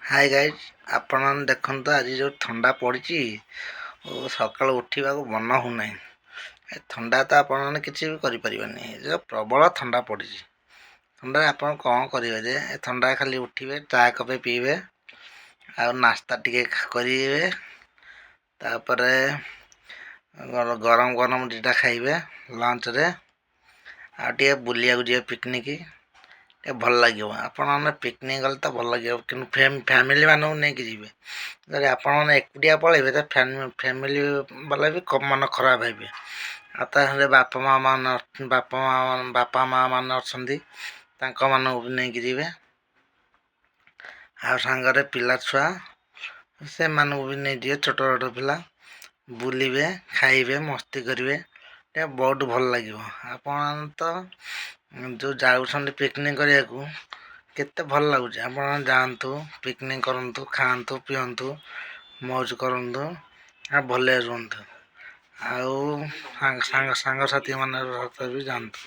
High guys, ଆପଣମାନେ ଦେଖନ୍ତୁ, ଆଜି ଯେଉଁ ଥଣ୍ଡା ପଡ଼ିଛି ଓ ସକାଳୁ ଉଠିବାକୁ ମନ ହେଉନାହିଁ। ଏ ଥଣ୍ଡା ତ ଆପଣମାନେ କିଛି ବି କରିପାରିବେନି। ଯେଉଁ ପ୍ରବଳ ଥଣ୍ଡା ପଡ଼ିଛି, ଥଣ୍ଡାରେ ଆପଣ କ'ଣ କରିବେ ଯେ? ଏ ଥଣ୍ଡା ଖାଲି ଉଠିବେ, ଚା କପେ ପିଇବେ ଆଉ ନାସ୍ତା ଟିକେ କରିବେ, ତାପରେ ଗରମ ଗରମ ଦୁଇଟା ଖାଇବେ ଲଞ୍ଚରେ, ଆଉ ଟିକେ ବୁଲିବାକୁ ଯିବେ ପିକନିକ୍, ଟିକେ ଭଲ ଲାଗିବ। ଆପଣମାନେ ପିକନିକ୍ ଗଲେ ତ ଭଲ ଲାଗିବ, କିନ୍ତୁ ଫ୍ୟାମିଲିମାନଙ୍କୁ ନେଇକି ଯିବେ। ଯଦି ଆପଣମାନେ ଏକୁଟିଆ ପଳେଇବେ ତ ଫ୍ୟାମିଲି ବାଲା ବି ମନ ଖରାପ ହେବେ। ଆଉ ତାହେଲେ ବାପା ମା' ମାନେ, ବାପା ମା' ମାନେ ଅଛନ୍ତି, ତାଙ୍କମାନଙ୍କୁ ବି ନେଇକି ଯିବେ, ଆଉ ସାଙ୍ଗରେ ପିଲା ଛୁଆ ସେମାନଙ୍କୁ ବି ନେଇଯିବେ। ଛୋଟ ଛୋଟ ପିଲା ବୁଲିବେ, ଖାଇବେ, ମସ୍ତି କରିବେ, ଟିକେ ବହୁତ ଭଲ ଲାଗିବ। ଆପଣ ତ ଯେଉଁ ଯାଉଛନ୍ତି ପିକନିକ୍ କରିବାକୁ, କେତେ ଭଲ ଲାଗୁଛି। ଆପଣ ଯାଆନ୍ତୁ, ପିକନିକ୍ କରନ୍ତୁ, ଖାଆନ୍ତୁ, ପିଅନ୍ତୁ, ମୌଜ କରନ୍ତୁ ଆଉ ଭଲରେ ରୁହନ୍ତୁ, ଆଉ ସାଙ୍ଗସାଥି ମାନଙ୍କ ସହିତ ବି ଯାଆନ୍ତୁ।